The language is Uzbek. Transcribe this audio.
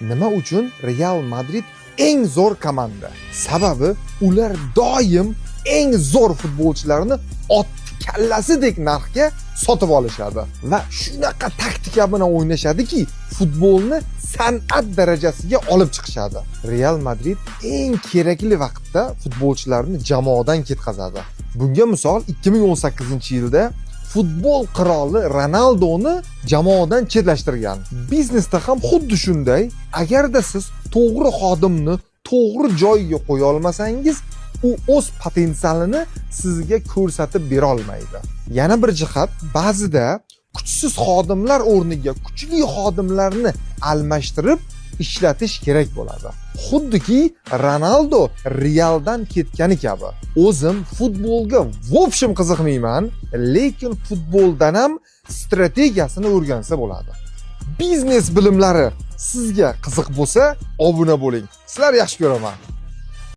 Nima uchun Real Madrid eng zo'r komanda? Sababi ular doim eng zo'r futbolchilarni ot kallasidek narxga sotib olishadi va shunaqa taktika bilan o'ynashadiki, futbolni san'at darajasiga olib chiqishadi. Real Madrid eng kerakli vaqtda futbolchilarni jamoadan ketkazadi. Bunga misol, 2018-yilda futbol qiroli Ronaldoni jamoadan chetlashtirgan. Biznesda ham xuddi shunday, agarda siz to'g'ri xodimni to'g'ri joyga qo'ya olmasangiz, u o'z potensialini sizga ko'rsatib bera olmaydi. Yana bir jihat, ba'zida kuchsiz xodimlar o'rniga kuchli xodimlarni almashtirib ishlatish kerak bo'ladi. Xuddiki Ronaldo Realdan ketgani kabi. O'zim futbolga в общем qiziqmayman, lekin futboldan ham strategiyasini o'rgansa bo'ladi. Biznes bilimlari sizga qiziq bo'lsa, obuna bo'ling. Sizlar yaxshi ko'raman.